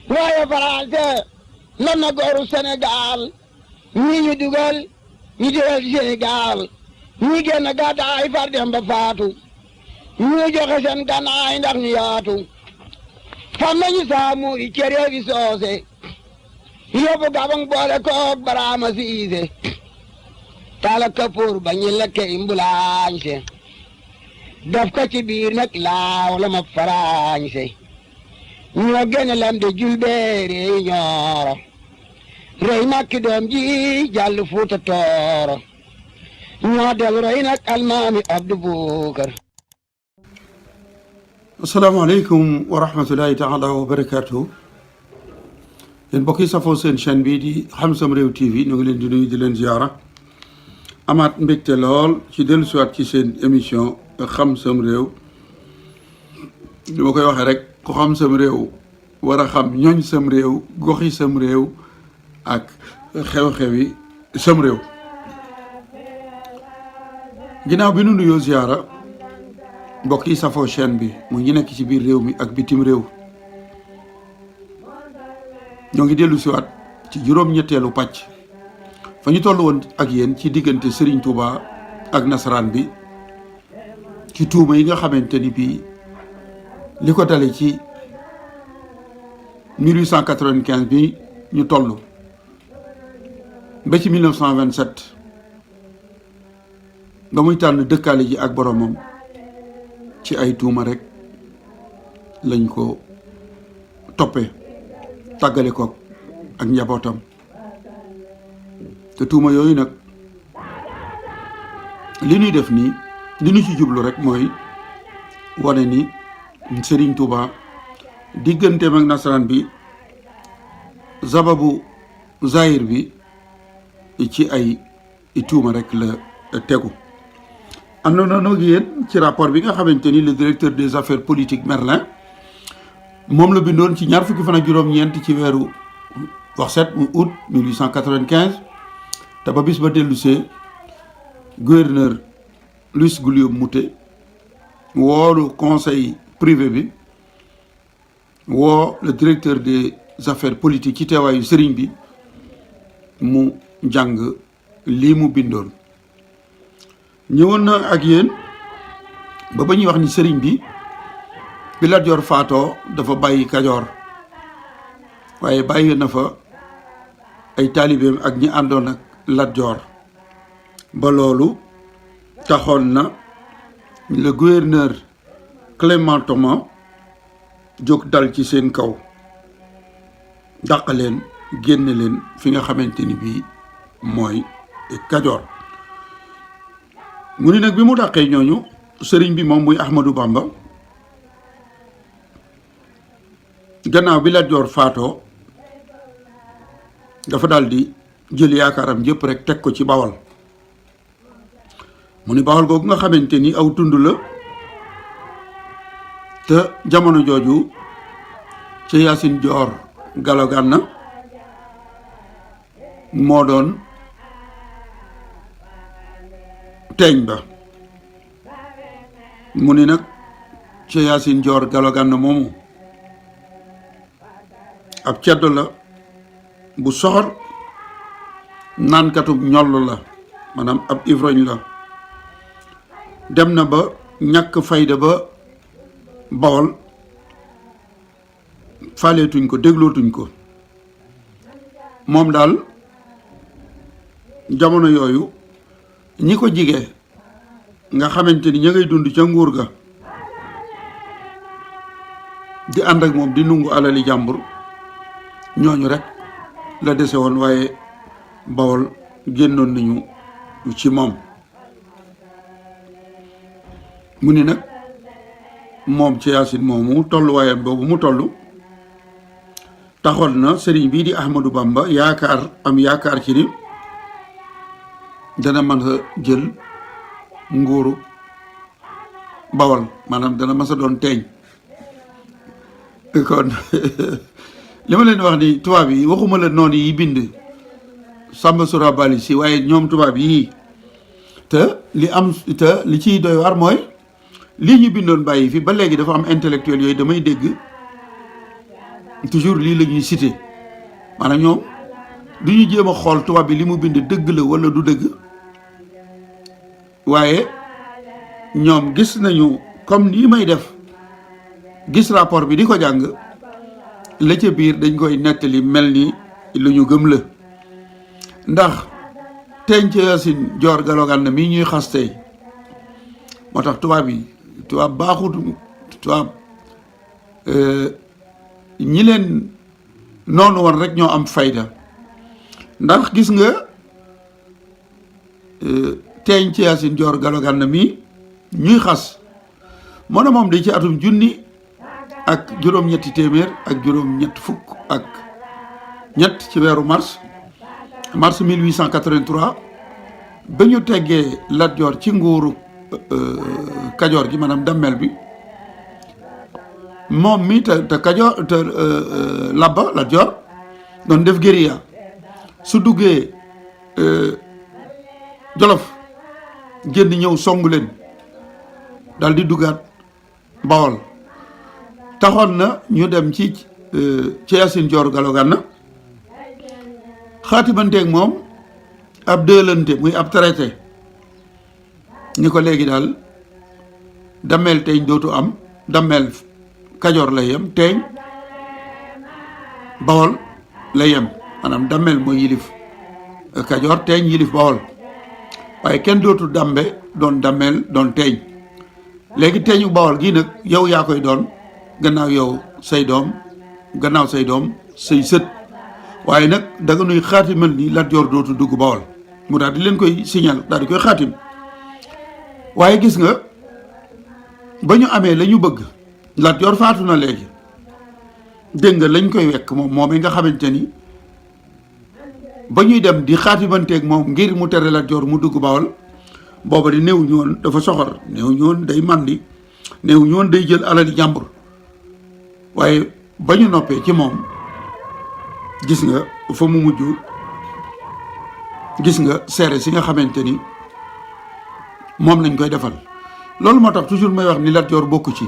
waaye Faranse lan na gooru Sénégal ñii ñu dugal ci Sénégal ñi génn gàddaay far dem ba faatu ñu joxe seen gànnaay ndax ñu yaatu fam nañu saamu i cere fi soose yóbbu Gabang boole koog Baraama Siise tala kapoor ba ñu lekke imbulaañse daf ko ci biir nag laaw la ma faraañse ñoo gene lam de julbeere yi ñooro rey makki doom ji jàll Fuuta Tooro ñoo del rey nag almaami Abdu Bukar. asalaamaaleykum wa rahmatullahi taala wa barakaatu. yéen mbokk yi safoo seen chaîne bii di Xam Sam Réew TV ñu ngi leen di nuyu di leen ziara amaat mbégte lool ci dellusiwaat ci seen émission Xam Sam Réew. li ma koy waxee rek ku xam sam réew war a xam ñooñ sam réew goxi sam réew ak xew-xewi sam réew. ginnaaw bi nu nuyoo ziara mbokk yi safoo chaîne bi mu ñu nekk ci biir réew mi ak bitim réew ñoo ngi dellu siwaat ci juróom-ñetteelu pàcc fa ñu toll woon ak yéen ci diggante Serigne Touba ak nasaraan bi ci tuuma yi nga xamante ni bii li ko dale ci 1895 bi ñu toll ba ci 1927 ba muy tànn dëkkaale ji ak boromam ci ay tuuma rek lañ ko toppee tàggale ko ak njabootam te tuuma yooyu nag li ñuy def nii li ñu ci jublu rek mooy wane ni Serigne Touba digganteem ak nasaraan bi sababu zahir bi ci ay tuuma rek la tegu. am na noonu ak yéen ci rapport bi nga xamante ni le directeur des affaires politiques Merlin moom la bindoon ci ñaar fukki fan ak juróom-ñeent ci weeru wax 7 août 1895 te ba bis ba dellusee gouverneur Louis Guillaume Moutet woolu conseil privé bi woo le directeur des affaires politiques ci teewaayu sëriñ bi mu jàng lii mu bindoon. ñëwoon na ak yéen ba ñuy wax ni sëriñ bi Lat Joor faatoo dafa bàyyi Kajoor waaye bàyyi na fa ay taalibeem ak ñi àndoon ak Lat Joor ba loolu taxoon na le gouverneur Clément Thomas jóg dal ci seen kaw dàq leen génne leen fi nga xamante ni bii mooy Kajoor. mu ni nag bi mu dàqee ñooñu sëriñ bi moom muy Ahmadou Bamba gannaaw bi Lat Joor faatoo dafa daal di jël yaakaaram yëpp rek teg ko ci Bawol. mu ni Bawol googu nga xamante ni aw tund la te jamono jooju ci Yaasin Joor Galo Gànna moo doon teeñ ba. mu ni nag ci Yaasin Joor Galo Gànna moomu ab ceddo la bu soxor naankatub ñoll la maanaam ab ivrogne la dem na ba ñàkk fayda ba Bawol faaleetuñ ko déglootuñ ko. moom daal jamono yooyu ñi ko jige nga xamante ni ña ngay dund ca nguur ga di ànd ak moom di nungu alali jàmbur ñooñu rek la dese woon waaye Bawol génnoon nañu ci moom. mu ni nag moom ci Yaasin moomu tolluwaayam boobu mu toll taxoon na sëriñ bii di Ahmadou Bamba am yaakaar ci ni dana mën a jël nguuru Bawol maanaam dana mës a doon teeñ. kon li ma leen wax ni tubaab yi waxuma la noonu yi bind Samba Surabali si waaye ñoom tubaab yii te li ciy doy war mooy lii ñu bindoon bàyyi fi ba léegi dafa am intellectuel yooyu damay dégg toujours lii la ñuy cité maanaam ñoom du ñu jéem a xool tubaab bi li mu bind dëgg la wala du dëgg waaye ñoom gis nañu comme nii may def gis rapport bi di ko jàng la ca biir dañ koy nettali mel ni lu ñu gëm la ndax teeñ ca Yacine Dior Gallo Gana mii ñuy xas tey moo tax tubaab yi tubaab baaxut tubaab ñi leen noonu woon rek ñoo am fayda ndax gis nga teeñ ci Yacine Dior Gallo Gana mii ñuy xas moo ne moom di ci atum junni ak juróom-ñetti téeméer ak juróom-ñett fukk ak ñett ci weeru mars 1883 ba ñu teggee Lat Joor ci nguuru Kajoor gi maanaam dammel bi moom mi te Kajoor te labba Lat Joor doon def guérilla su duggee Jolof génn ñëw songu leen dal di duggaat Bawol taxoon na ñu dem ci Yacine Dior Gallo Gana xaatibanteeg moom ab dëlante muy ab traité ni ko léegi daal dammel teeñ dootu am dammel Kajoor lay yem teeñ Bawol lay yem maanaam dammel mooy yilif Kajoor teeñ yilif Bawol waaye kenn dootu dambe doon dammel doon teeñ léegi teeñu Bawol gii nag yow yaa koy doon gannaaw yow say doom gannaaw say doom say sët waaye nag danga nuy xaatimal ni Lat Joor dootu dugg Bawol mu daal di leen koy signal daal di koy xaatim waaye gis nga ba ñu amee la ñu bëgg Lat Joor faatu na léegi dégg nga lañ koy wekk moom nga xamante ni ba ñuy dem di xaatimanteeg moom ngir mu tere Lat Joor mu dugg Bawol booba di néew ñu woon dafa soxor néew ñu woon day màndi néew ñu woon day jël alali jàmbur waaye ba ñu noppee ci moom gis nga fa mu mujj gis nga seere si nga xamante ni moom lañ koy defal loolu moo tax toujours may wax ni Lat Joor bokku ci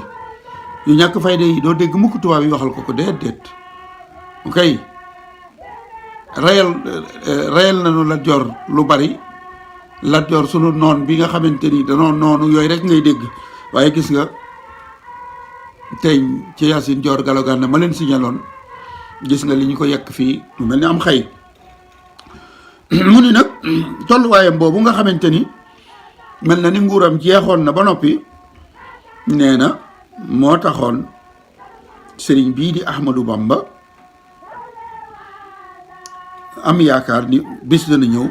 yu ñàkk fayda yi doo dégg mukk tubaab yi waxal ko déet ok rayal nañu Lat Joor lu bari Lat Joor sunu noon bi nga xamante ni danoo noonu yooyu rek ngay dégg waaye gis nga tey ci Yacine Dior Gallo Gana ma leen signaloon gis nga li ñu ko yekk fii mu mel ni am xëy mu ni nag tolluwaayam boobu nga xamante ni mel na ni nguuram jeexoon na ba noppi nee na moo taxoon sëriñ bii di Ahmadou Bamba am yaakaar ni bis dana ñëw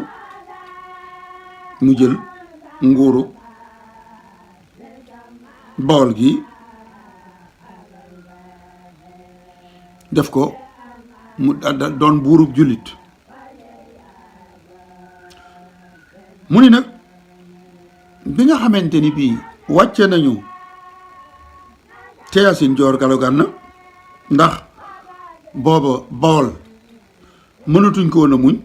mu jël nguuru Bawol gi def ko mu doon buurub jullit mu ni nag bi nga xamante ni bii wàcce nañu te Yacine Dior Gallo Gana ndax booba Bawol mënatuñ ko woon a muñ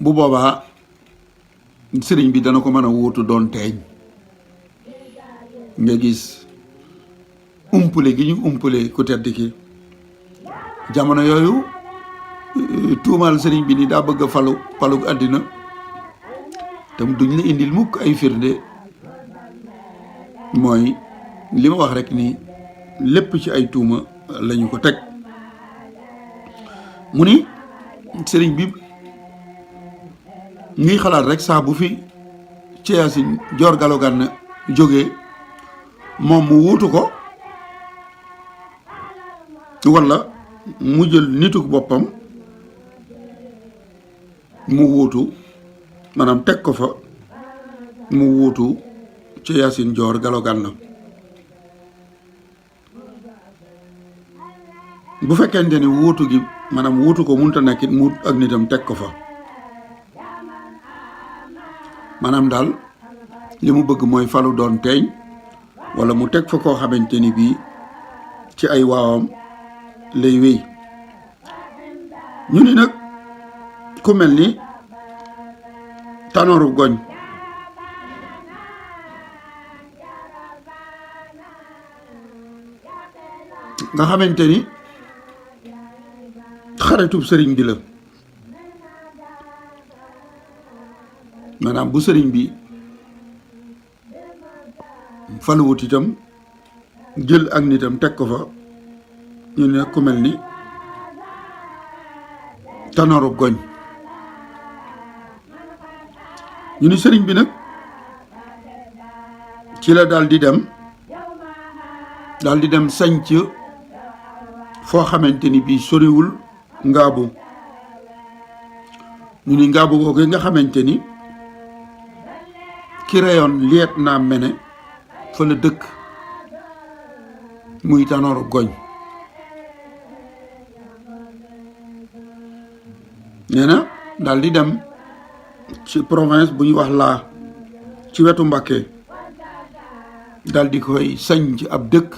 bu boobaa sëriñ bi dana ko mën a wuutu doon teeñ nga gis umpule gi ñu umpule ku tedd ki jamono yooyu tuumaal sëriñ bi ni daa bëgg a falug àddina te duñ la indil mukk ay firnde mooy li ma wax rek ni lépp ci ay tuuma lañu ko teg mu ni sëriñ bi ñuy xalaat rek saa bu fi ci Yacine Dior Gallo Gana jógee moom mu wuutu ko walla mu jël nituk boppam mu wuutu maanaam teg ko fa mu wuutu ci Yacine Dior Gallo Gana bu fekkente ni wuutu gi maanaam wuutu ko munta nekkit mu ak nitam teg ko fa maanaam daal li mu bëgg mooy falu doon teeñ walla mu teg fa koo xamante ni bii ci ay waawam lay wéy ñu ni nag ku mel ni Tanooru Goñ nga xamante ni xaritub sëriñ bi la maanaam bu sëriñ bi faluwut itam jël ak nitam teg ko fa ñu ne ku mel ni Tanoru Goñ ñu ni sëriñ bi nag ci la daal di dem sanc foo xamante ni bii soriwul Ngaabu ñu ni Ngaabu googu nga xamante ni ki reyoon liet naa mene fa la dëkk muy Tanoru Goñ nee na daal di dem ci province bu ñuy wax laa ci wetu Mbàkke daal di koy sanc ab dëkk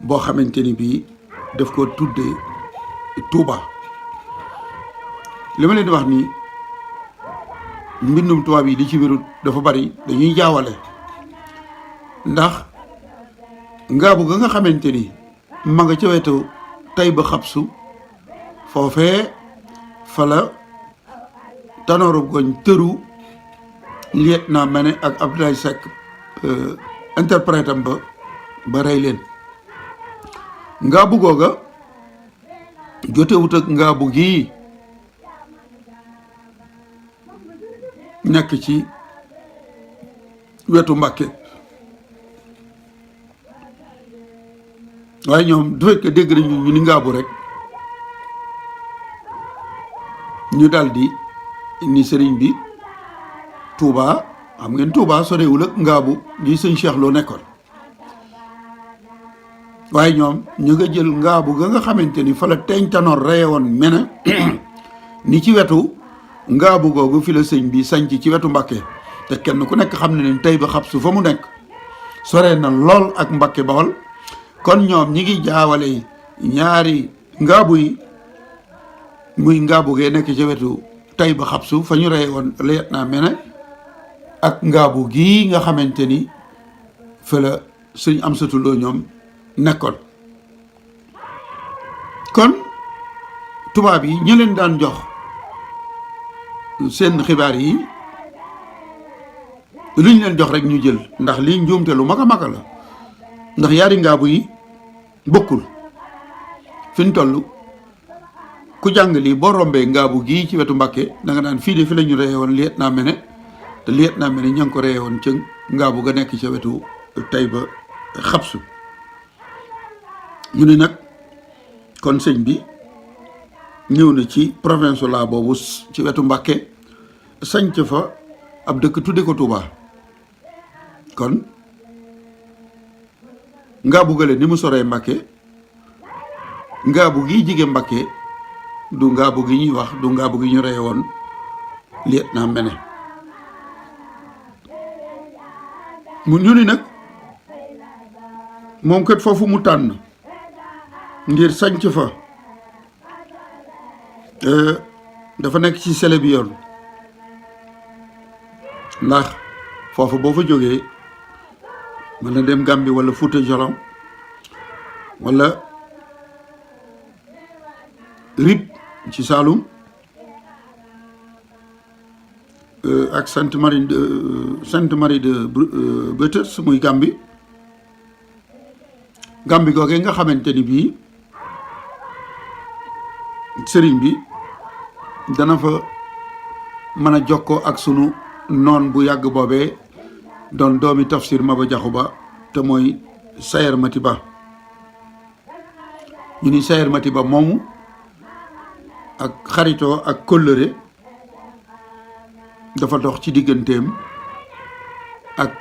boo xamante ni bii daf ko tuddee Touba li ma leen di wax nii mbindum tubaab yi li ci wérut dafa bari dañuy jaawale ndax Ngaabu ga nga xamante ni ma nga ca wetu Tayba Xabsu foofee fa la Tanoru Goñ tëru liet naa mene ak Abdoulaye Seck interprète am ba rey leen Ngaabu googa jotewut ak Ngaabu gii nekk ci wetu Mbàkke waaye ñoom du fekk dégg nañu ñu ni Ngaabu rek ñu daldi ni sëriñ bi Touba xam ngeen Touba sorewul ak Ngaabu gi sëñ Cheikh Lo nekkoon waaye ñoom ñu nga jël Ngaabu ga nga xamante ni fa la teeñ Tanoor reye woon mene ni ci wetu Ngaabu googu fi la sëñ bi sanc ci wetu Mbàkke te kenn ku nekk xam ne nañ Tayba Xabsu fa mu nekk sore na lool ak Mbàkke Bawol kon ñoom ñi ngi jaawale ñaari Ngaabu yi muy Ngaabu gee nekk ci wetu Tayba Xabsu fa ñu reye woon leet naa mene ak Ngaabu gii nga xamante ni fa la sëñ Amsatu Lo ñoom nekkoon kon tubaab yi ñu leen daan jox seen xibaar yi lu ñu leen jox rek ñu jël ndax lii njuumte lu mag a mag la ndax yaari Ngaabu yi bokkul fi ñu toll ku jàng lii boo rombee Ngaabu gii ci wetu Mbàkke da nga naan fii de fi la ñu reye woon liet naa mene te liet naa mene ña ngi ko reye woon ca Ngaabu ga nekk ca wetu Tayba Xabsu ñu ni nag kon sëñ bi ñëw na ci province la boobu ci wetu Mbàkke sanc fa ab dëkk tudde ko Touba kon Ngaabu gale ni mu soree Mbàkke Ngaabu gi jige Mbàkke du Ngaabu gi ñuy wax du Ngaabu gi ñu reye woon liet naa mene mu ñu ni nag moom kat foofu mu tànn ngir sanc fa dafa nekk ci sele bi yoon ndax foofu boo fa jógee mën na dem Gambie wala Fuuta Jalon wala Rip ci Saalum ak Sainte Marie de Beters muy Gambie googee nga xamante ni bii sëriñ bi dana fa mën a jokkoo ak sunu noon bu yàgg boobee doon doomi Tafsir Maba Jaxu Ba te mooy Sayer Mati Ba ñu ni Sayer Mati Ba moomu ak xaritoo ak kóllëre dafa dox ci digganteem ak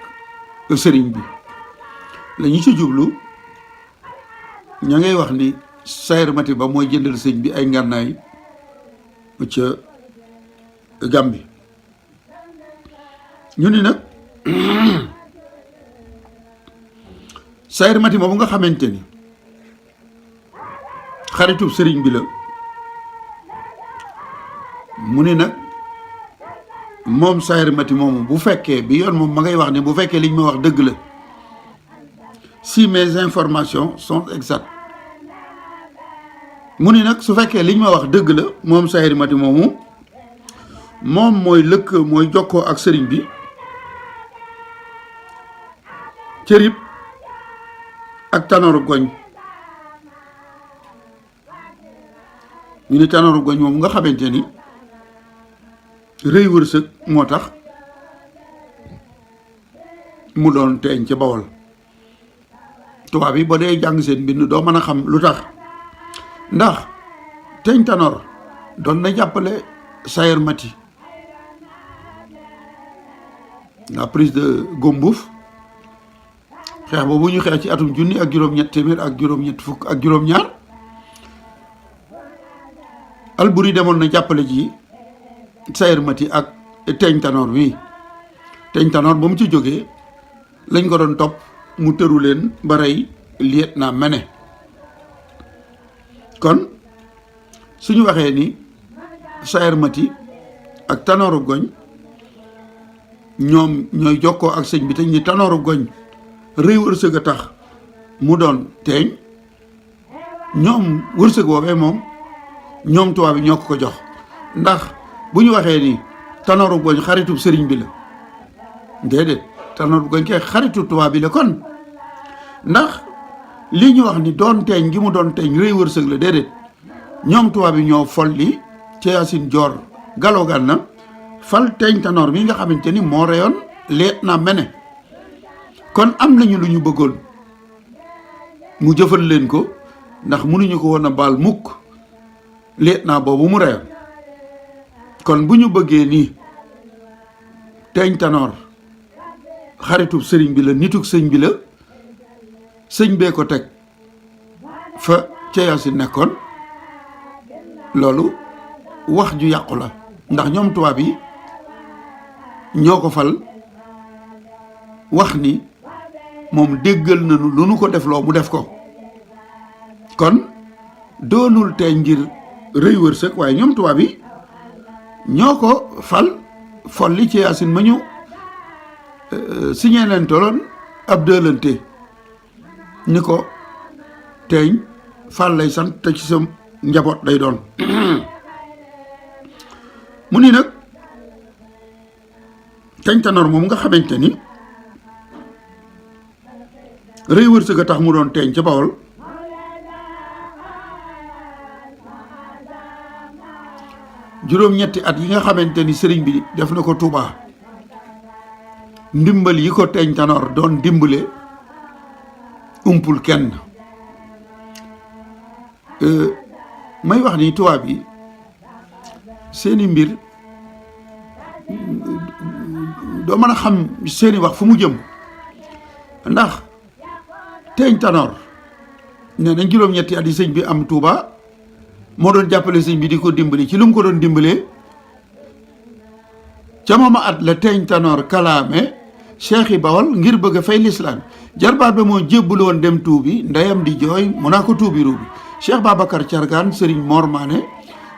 sëriñ bi la ñu ci jublu ña ngay wax ni Sayer Mati Ba mooy jëndal sëñ bi ay ngànnaay ca Gàmbi ñu ni nag Sayer Mati Ba bu nga xamante ni xaritub sëriñ bi la mu ni nag moom Sayer Mati moomu bu fekkee bi yoon moom ma ngay wax ne bu fekkee liñ ma wax dëgg la si mes informations sont exactes mu ni nag su fekkee liñ ma wax dëgg la moom Sayer Mati moomu moom mooy jokkoo ak sëriñ bi cërib ak Tanor Goñ ñu ni Tanor Goñ moom nga xamante ni rëy wërsëg moo tax mu doon teeñ ca Bawol tubaab yi ba dee jàng seen mbind doo mën a xam lu tax ndax teeñ Tanor doon na jàppale Sayer Mati la prise de Gombouf xeex boobu ñu xeex ci atum junni ak juróom-ñett téeméer ak juróom-ñett fukk ak juróom-ñaar Alburi demoon na jàppale ji Sayer Mati ak teeñ Tanor wi teeñ Tanor ba mu ci jógee lañ ko doon topp mu tëru leen ba rey lieutenant Mene kon suñu waxee ni Sayer Mati ak Tanor Goñ ñoom ñooy jokkoo ak sëñ bi te ñi Tanor Goñ rëy wërsëg a tax mu doon teeñ ñoom wërsëg woowee moom ñoom tubaab bi ñoo ko jox ndax bu ñu waxee ni Tanor Goñ xaritub sëriñ bi la déedéet Tanor Goñ kay xaritu tubaab bi la kon ndax lii ñu wax ni doon teeñ gi mu doon teeñ rëy wërsëg la déedéet ñoom tubaab bi ñoo folli ci Yacine Dior Gallo Gana fal teeñ Tanor mi nga xamante ni moo reyoon lieutenant Mene kon am nañu lu ñu bëggoon mu jëfal leen ko ndax mënuñu ko woon a baal mukk lieutenant boobu mu reyoon kon bu ñu bëggee nii teeñ Tanor xaritub sëriñ bi la nitug sëñ bi la sëñ bee ko teg fa ca Yacine nekkoon loolu wax ju yàqu la ndax ñoom tubaab yi ñoo ko fal wax ni moom déggal nañu lu nu ko def loo mu def ko kon doonul tey ngir rëy wërsëg waaye ñoom tubaab yi ñoo ko fal folli ci Yacine ma ñu signé leen toloon ab dëlante ni ko teeñ fal lay sant te ci sa njaboot lay doon mu ni nag teeñ Tanor moom nga xamante ni rëy wërsëg a tax mu doon teeñ ca Bawol juróom-ñetti at yi nga xamante ni sëriñ bi def na ko Touba ndimbal yi ko teeñ Tanor doon dimbale umpul kenn may wax ni tubaab yi seeni mbir doo mën a xam seeni wax fu mu jëm ndax teeñ Tanor nee nañ juróom-ñetti at yi sëñ bi am Touba moo doon jàppale sëñ bi di ko dimbali ci lu mu ko doon dimbalee ca mooma at la teeñ Tanor kalaame cheikh yi Bawol ngir bëgg a fay lislaam jarbaat ba moo jébbul woon dem tuubi ndeyam di jooy mu naa ko tuubi ruubi Cheikh Babacar Thiargane sëriñ Mor Mané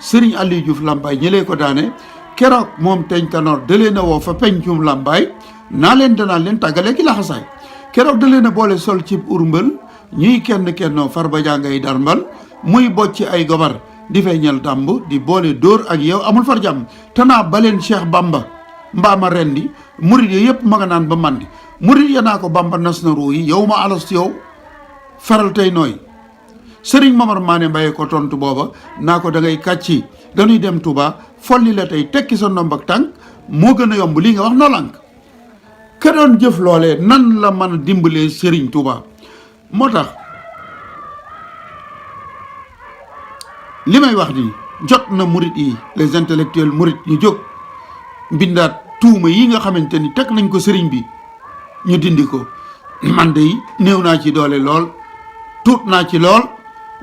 sëriñ Aliou Diouf Lambaye ñëlee ko daane keroog moom teeñ Tanor da leen a woo fa pencum Lambaye naa leen danaa leen tàggale ki laxasaay keroog da leen a boole sol cib urmbal ñuy kenn kennoo far ba jàngay darmbal muy bocci ay gobar di feeñal dàmb di boole dóor ak yow amul far jàmm tanaa baleen Cheikh Bamba mbaama rendi murid yi yëpp ma nga naan ba mandi murid ya naa ko Bamba nas na ruu yi yow ma alas yow faral tey nooy sëriñ Mamar Mané Mbaye ko tontu booba naa ko da ngay kàcci dañuy dem Touba folli la tey tekki sa ndomb ak tànk moo gën a yomb lii nga wax noo lànk ka doon jëf loolee nan la mën a dimbalee sëriñ Touba moo tax li may wax ni jot na murit yi les intellectuels murit ñu jóg mbindaat tuuma yi nga xamante ni teg nañ ko sëriñ bi ñu dindi ko man de néew naa ci doole lool tuut naa ci lool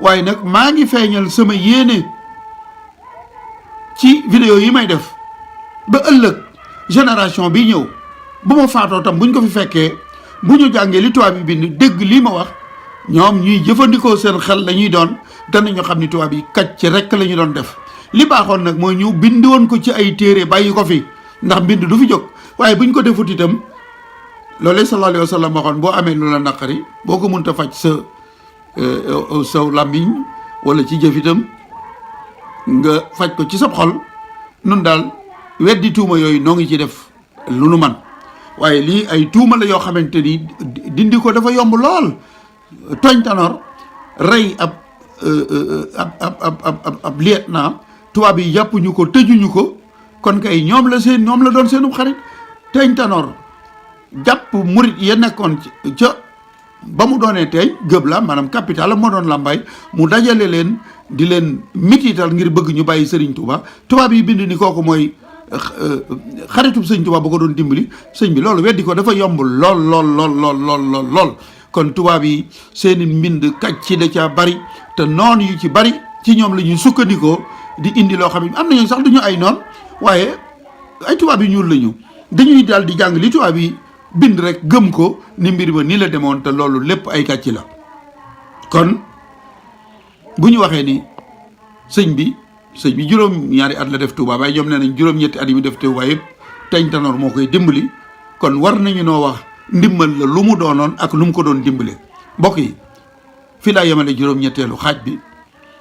waaye nag maa ngi feeñal sama yéene ci vidéo yi may def ba ëllëg génération bi ñëw bu ma faatoo tam buñ ko fi fekkee bu ñu jàngee li tubaab yi bind dégg lii ma wax ñoom ñuy jëfandikoo seen xel lañuy doon danañu xam ni tubaab yi kàcc rekk la ñu doon def li baaxoon nag mooy ñu bind woon ko ci ay téere bàyyi ko fi ndax mbind du fi jóg waaye buñ ko defut itam loolu sallallahu alayhi wa sallam waxoon boo amee lu la naqari boo ko mënta faj sa làmmiñ wala ci jëf itam nga faj ko ci sa xol nun daal weddi tuuma yooyu noo ngi ci def lu nu man waaye lii ay tuuma la yoo xamante ni dindi ko dafa yomb lool. tooñ Tanor rey ab lieutenant tubaab yi jàppuñu ko tëjuñu ko kon kay ñoom la doon seenu xarit. tooñ Tanor jàpp murit ya nekkoon ca ba mu doonee tey gëb la maanaam capital la moo doon Lambaye mu dajale leen di leen mitital ngir bëgg ñu bàyyi Serigne Touba tubaab yi bind ni kooku mooy xaritub sëñ Touba ba ko doon dimbali sëñ bi loolu weddi ko dafa yomb lool. kon tubaab yi seeni mbind kaj ci da caa bari te noon yu ci bari ci ñoom la ñuy sukkandikoo di indi loo xam ne am nañu sax duñu ay noon waaye ay tubaab yi ñuul lañu dañuy daal di jàng li tubaab yi bind rek gëm ko ni mbir ma ni la demoon te loolu lépp ay kàcc la. kon bu ñu waxee ni sëñ bi juróom-ñaari at la def Touba waaye ñoom nee nañ juróom-ñetti at yi mu def Touba yëpp tooñ Tanor moo koy dimbali kon war nañu noo wax ndimbal la lu mu doonoon ak lu mu ko doon dimbale. mbokk yi fii laa yemale juróom-ñetteelu xaaj bi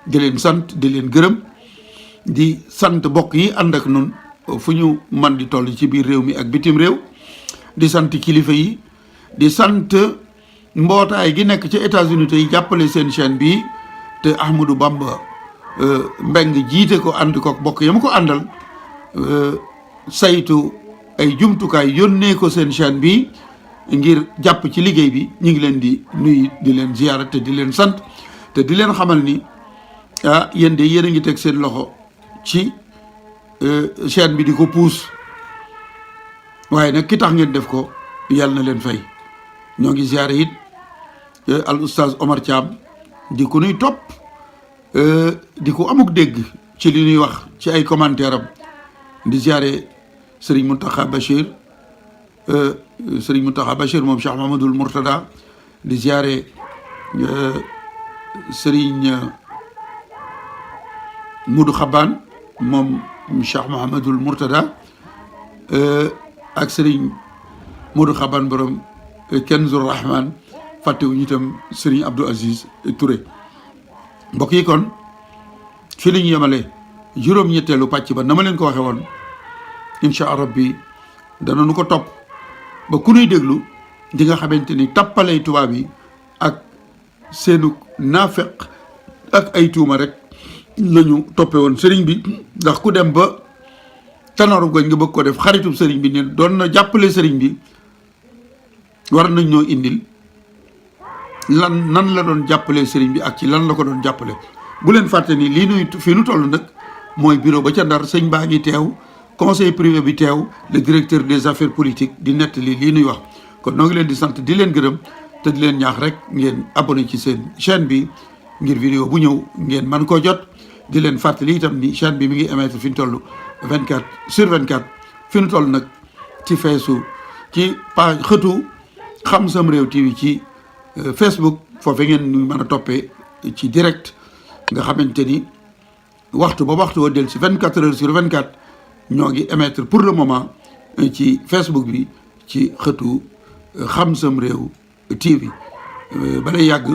di leen sant di leen gërëm di sant mbokk yi ànd ak nun fu ñu man di toll ci biir réew mi ak bitim réew di sant kilifa yi di sant mbootaay gi nekk ci États-Unis tey jàppale seen chaîne bi te Ahmadou Bamba Mbeng jiite ko ànd ko bokk yam ko àndal saytu ay jumtukaay yónnee ko seen chaîne bi ngir jàpp ci liggéey bi ñu ngi leen di nuyu di leen ziyaara te di leen sant te di leen xamal ni yéen de yéen a ngi teg seen loxo ci chaîne bi di ko puus waaye nag ki tax ngeen def ko yàlla na leen fay. ñoo ngi ziyaare it al oustaz Omar Thiam di ko nuy topp di ko amuk dégg ci li ñuy wax ci ay commentaire am di ziyaare Serigne Mountakha Bachir moom Cheikh Mahamadul Mourtada di ziyaare Serigne Moudou Xaban moom Cheikh Mahamadul Mourtada ak Serigne Moudou Xaban borom Kenzur Rahman fàttewuñu itam Serigne Abdou Aziz Touré. mbokk yi kon fi la ñu yemale juróom-ñetteelu pàcc ba na ma leen ko waxe woon incha allah rabbi dana nu ko topp ba ku nuy déglu di nga xamante ni tappalay tubaab yi ak seenu naafeq ak ay tuuma rek la ñu toppe woon sëriñ bi. ndax ku dem ba Tanor Goñ nga bëgg ko def xaritub sëriñ bi ne doon na jàppale sëriñ bi war nañ ñoo indil nan la doon jàppale sëriñ bi ak ci lan la ko doon jàppale. bu leen fàtte ni lii nuy fii nu toll nag mooy bureau ba ca Ndar sëñ baa ngi teew conseil privé bi teew le directeur des affaires politiques di nettali lii nuy wax. kon noo ngi leen di sant di leen gërëm te di leen ñaax rek ngeen abonné ci seen chaîne bi ngir vidéo bu ñëw ngeen mën koo jot. di leen fàttali itam ni chaîne bi mi ngi émettre fi ñu toll 24/24 fi ñu toll nag ci ci page xëtu Xam Sam Réew TV ci Facebook foofu ngeen ñu mën a toppee ci direct nga xamante ni waxtu ba waxtu wa del ci 24h/24 ñoo ngi émettre pour le moment ci Facebook bi ci xëtu Xam Sam Réew TV balay yàgg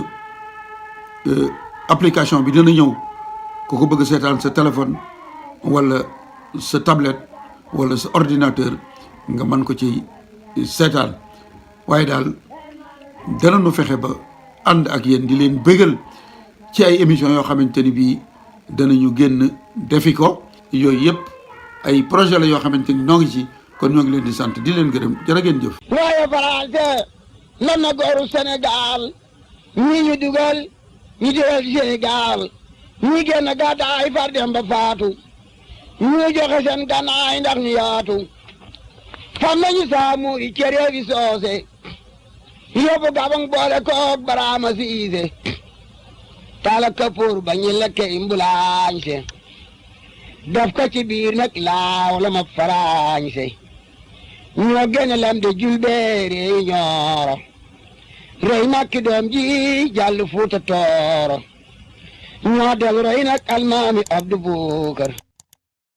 application bi dina ñëw ku ko bëgg seetaan sa téléphone wala sa tablette wala sa ordinateur nga mën ko ci seetaan waaye daal danañu fexe ba ànd ak yéen di leen bëggal ci ay émissions yoo xamante ni bii danañu génn defi ko yooyu yëpp ay projet la yoo xamante ni noo ngi ci kon ñoo ngi leen di sant di leen gërëm jërë ngeen jëf. waaye français lan na gooru Sénégal ñii ñu dugal ñu dugal Sénégal ñi génn gàddaay far dem ba faatu ñu joxe seen gànnaay ndax ñu yaatu fam nañu saamu i cere bi soose yóbbu gabang boole koog baraama siise tala kapoor ba ñu lekke imbulaañse daf ko ci biir nag laaw la ma faraañse ñoo génne lam de julbeere ñooro rey makki doom ji jàll fuuta tooro ñoo del roy nag almaami Abdu Bukar